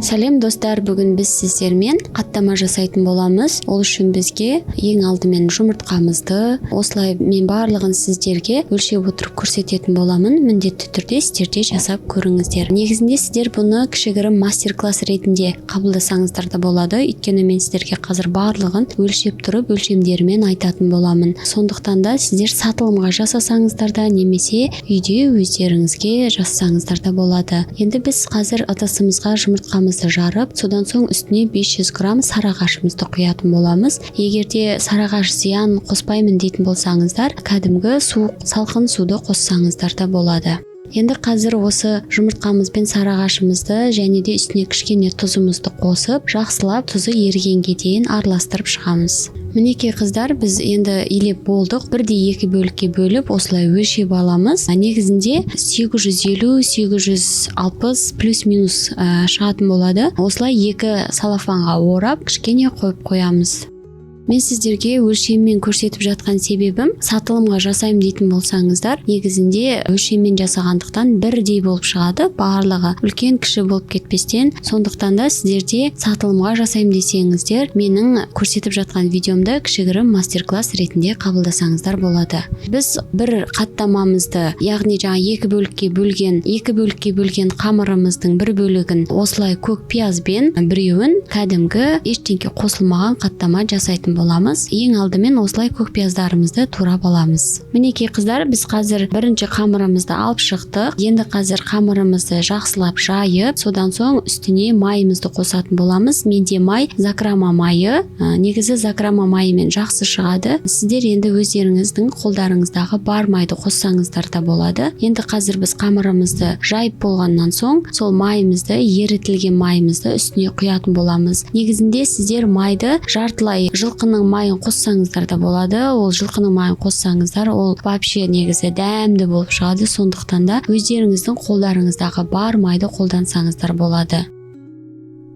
Сәлем, достар! Бүгін біз сіздермен қаттама жасайтын боламыз. Ол үшін бізге ең алдымен жұмыртқамызды, осылай мен барлығын сіздерге өлшеп отырып көрсететін боламын. Міндетті түрде сіздер де жасап көріңіздер. Негізінде сіздер бұны кішігірім мастер-класс ретінде қабылдасаңыздар да болады, өйткені мен сіздерге қазір барлығын өлшеп тұрып, өлшемдерімен айтатын боламын. Сондықтан да сіздер сатылымға жасасаңыздар да немесе үйде өздеріңізге жасасаңыздар да болады. Енді біз қазір ыдысымызға жұмыртқамызды жарып, содан соң үстіне 500 грамм сарыағашымызды құятын боламыз. Егер де сарыағаш зиян, қоспаймын дейтін болсаңыздар, кәдімгі суық, салқын суды қоссаңыздар да болады. Енді қазір осы жұмыртқамыз бен сарыағашымызды және де үстіне кішкене тұзымызды қосып, жақсылап тұзы ерігенге дейін араластырып шығамыз. Мінекей, қыздар, біз енді илеп болдық. Бірдей екі бөлікке бөліп, осылай өлшеп аламыз. Негізінде 850-860 плюс минус шығатын болады. Осылай екі салафанға орап, кішкене қойып қоямыз. Мен сіздерге өлшеммен көрсетіп жатқан себебім, сатылымға жасаймын дейтін болсаңыздар, негізінде өлшеммен жасағандықтан бірдей болып шығады барлығы, үлкен кіші болып кетпестен. Сондықтан да сіздерде сатылымға жасаймын десеңіздер, менің көрсетіп жатқан видеомды кішігірім мастер-класс ретінде қабылдасаңыздар болады. Біз бір қаттамамызды, яғни жаңа екі бөлікке бөлген қамырымыздың бір бөлігін осылай көк пиязбен, біреуін кәдімгі ештеңке қосылмаған қаттама жасайтын боламыз. Ең алдымен осылай көк пияздарымызды турап аламыз. Мінекей, қыздар, біз қазір бірінші қамырымызды алып шықтық. Енді қазір қамырымызды жақсылап жайып, содан соң үстіне майымызды қосатын боламыз. Менде май Закрома майы. Негізі Закрома майымен жақсы шығады. Сіздер енді өздеріңіздің қолдарыңыздағы бар майды қоссаңыздар да болады. Енді қазір біз қамырымызды жайып болғаннан соң, сол майымызды, ерітілген майымызды үстіне құятын боламыз. Негізінде сіздер майды жартылай жылқының майын қоссаңыздар да болады. Ол жылқының майын қоссаңыздар, ол вообще негізі дәмді болып шығады. Сондықтан да өздеріңіздің қолдарыңыздағы бар майды қолдансаңыздар болады.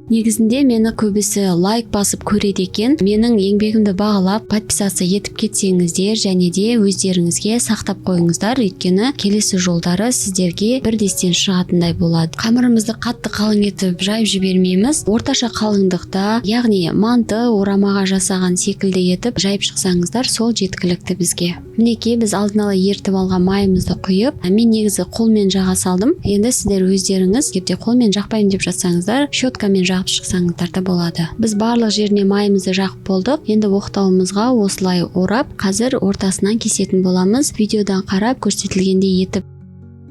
Негізінде мені көбісі лайк басып көреді екен. Менің еңбегімді бағалап, подписаться етіп кетсеңіздер және де өздеріңізге сақтап қойыңыздар, өйткені келесі жолдары сіздерге бірдестен шығатындай болады. Қамырымызды қатты қалың етіп жайып жібермейміз, орташа қалыңдықта, яғни манты орамаға жасаған секілді етіп жайып шықсаңыздар, сол жеткілікті бізге. Мінекей, біз алдын ала ерітіп алған майымызды құйып, мен негізі қолмен жаға салдым. Енді сіздер өздеріңіз, егер де қолмен жақпаймын деп жатсаңыздар, щеткамен жағып шықсаңыздар да болады. Біз барлық жеріне майымызды жағып болдық. Енді оқтауымызға осылай орап, қазір ортасынан кесетін боламыз. Видеодан қарап, көрсетілгендей етіп,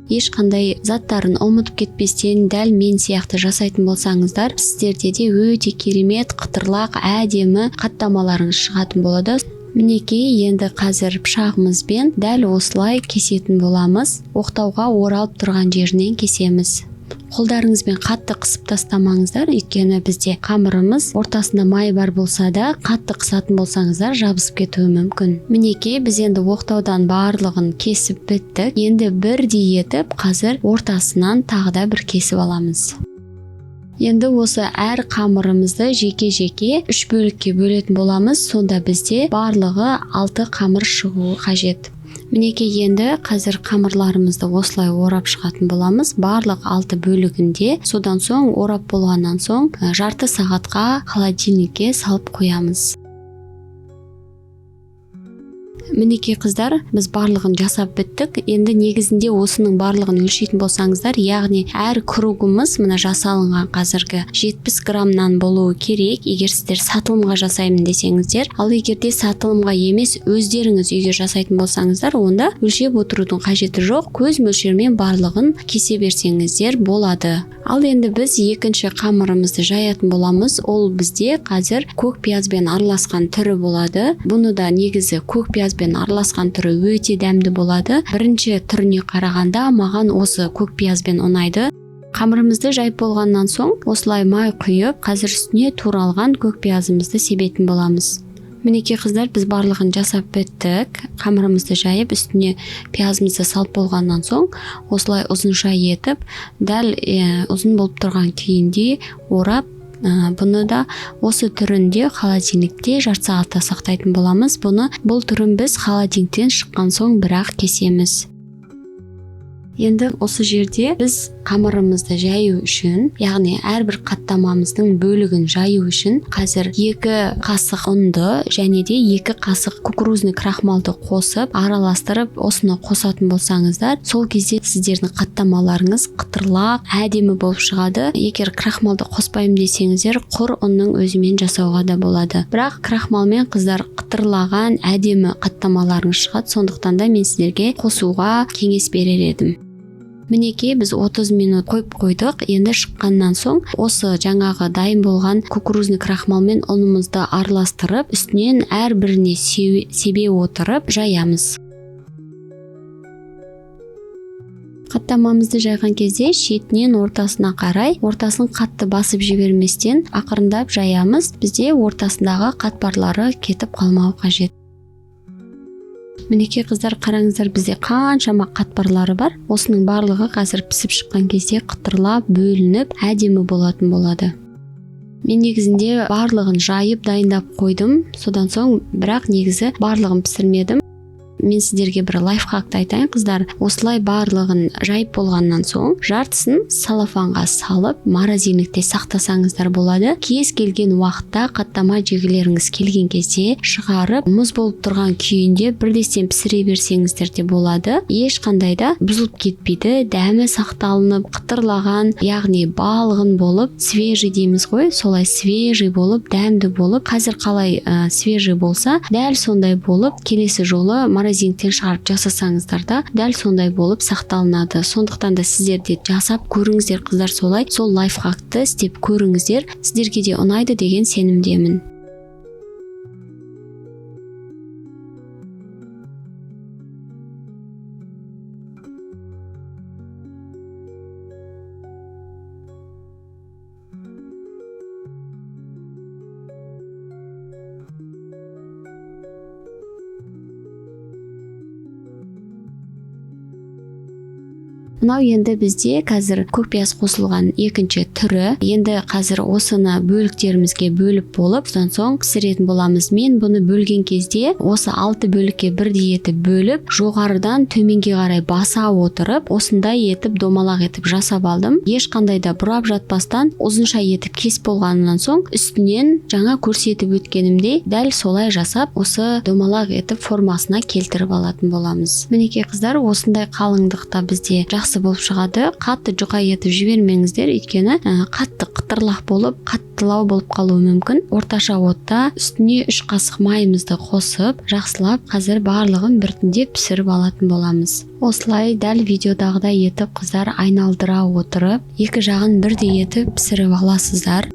ешқандай заттарын ұмытып кетпестен, дәл мен сияқты жасайтын болсаңыздар, сіздерде де өте керемет, қытырлақ, әдемі қаттамаларыңыз шығатын болады. Мінекей, енді қазір пышағымызбен дәл осылай кесетін боламыз. Оқтауға оралып тұрған жерінен кесеміз. Қолдарыңызбен қатты қысып тастамаңыздар, өйткені бізде қамырымыз ортасында май бар болса да, қатты қысатын болсаңыздар, жабысып кетуі мүмкін. Мінекей, біз енді оқтаудан барлығын кесіп біттік. Енді бірдей етіп қазір ортасынан тағы да бір кесіп аламыз. Енді осы әр қамырымызды жеке жеке үш бөлікке бөлетін боламыз. Сонда бізде барлығы алты қамыр шығуы қажет. Мінекей, енді қазір қамырларымызды осылай орап шығатын боламыз барлық алты бөлігінде. Содан соң, орап болғаннан соң, жарты сағатқа холодильникке салып қоямыз. Мінекей, қыздар, біз барлығын жасап біттік. Енді негізінде осының барлығын өлшейтін болсаңыздар, яғни әр кругымыз мына жасалынған қазіргі 70 граммнан болуы керек, егер сіздер сатылымға жасаймын десеңіздер. Ал егер де сатылымға емес, өздеріңіз үйге жасайтын болсаңыздар, онда өлшеп отырудың қажеті жоқ, көз мөлшермен барлығын кесе берсеңіздер болады. Ал енді біз екінші қамырымызды жаятын боламыз. Ол бізде қазір көк пиязбен араласқан түрі болады. Бұны да негізі көк пиязбен араласқан түрі өте дәмді болады. Бірінші түріне қарағанда маған осы көк пиязбен ұнайды. Қамырымызды жайып болғаннан соң, осылай май құйып, қазір үстіне туралған көк пиязымызды себетін боламыз. Мінекей, қыздар, біз барлығын жасап біттік. Қамырымызды жайып, үстіне пиязымызды салып болғаннан соң, осылай ұзынша етіп, дәл ұзын болып тұрған күйінде орап, бұны да осы түрінде холодильникте жарты сағатта сақтайтын боламыз. Бұны, бұл түрін біз холодильниктен шыққан соң бірақ кесеміз. Енді осы жерде біз қамырымызды жаю үшін, яғни әрбір қаттамамыздың бөлігін жаю үшін қазір 2 қасық ұнды және де 2 қасық кукурузный крахмалды қосып араластырып осыны қосатын болсаңыздар, сол кезде сіздердің қаттамаларыңыз қытырлақ, әдемі болып шығады. Егер крахмалды қоспаймын десеңіздер, құр ұнның өзімен жасауға да болады. Бірақ крахмалмен, қыздар, қытырлаған әдемі қаттамаларыңыз шығады, сондықтан да мен сіздерге қосуға кеңес берер едім. Мінекей, біз 30 минут қойып қойдық. Енді шыққаннан соң осы жаңағы дайын болған кукурузный крахмалмен ұнымызды араластырып, үстінен әрбіріне себе отырып жаямыз. Қаттамамызды жайған кезде шетінен ортасына қарай, ортасын қатты басып жіберместен ақырындап жаямыз. Бізде ортасындағы қатпарлары кетіп қалмауы қажет. Мінекей, қыздар, қараңыздар, бізде қаншама қатпарлары бар. Осының барлығы қазір пісіп шыққан кезде қытырлап, бөлініп, әдемі болатын болады. Мен негізінде барлығын жайып дайындап қойдым. Содан соң бірақ негізі барлығын пісірмедім. Мен сіздерге бір лайфхакты айтайын, қыздар. Осылай барлығын жайып болғаннан соң жартысын салафанға салып морозильникте сақтасаңыздар болады. Кез келген уақытта қаттама жегілеріңіз келген кезде шығарып, мұз болып тұрған күйінде бірдестен пісіре берсеңіздер де болады. Ешқандай да бұзылып кетпейді, дәмі сақталынып, қытырлаған, яғни балғын болып, свежий дейміз ғой, солай свежий болып, дәмді болып, қазір қалай свежий болса, дәл сондай болып, келесі жолы морозильниктен шығарып жасасаңыздар да дәл сондай болып сақталынады. Сондықтан да сіздер де жасап көріңіздер, қыздар, солай сол лайфхакты істеп көріңіздер, сіздерге де ұнайды деген сенімдемін. Мынау енді бізде қазір көк пияз қосылған екінші түрі. Енді қазір осыны бөліктерімізге бөліп болып, содан соң пісіретін боламыз. Мен бұны бөлген кезде осы 6 бөлікке бірдей етіп бөліп, жоғарыдан төменге қарай баса отырып, осындай етіп домалақ етіп жасап алдым. Ешқандай да бұрап жатпастан ұзынша етіп кесіп болғаннан соң үстінен жаңа көрсетіп өткенімдей дәл солай жасап, осы домалақ етіп формасына келтіріп алатын боламыз. Мінекей, қыздар, осындай қалыңдықта бізде жақсы болып шығады. Қатты жұқа етіп жібермеңіздер, өйткені қатты қытырлақ болып, қаттылау болып қалуы мүмкін. Орташа отта үстіне 3 қасық майымызды қосып, жақсылап қазір барлығын біртіндеп пісіріп алатын боламыз. Осылай дәл видеодағыдай етіп, қыздар, айналдыра отырып, екі жағын бірдей етіп пісіріп аласыздар.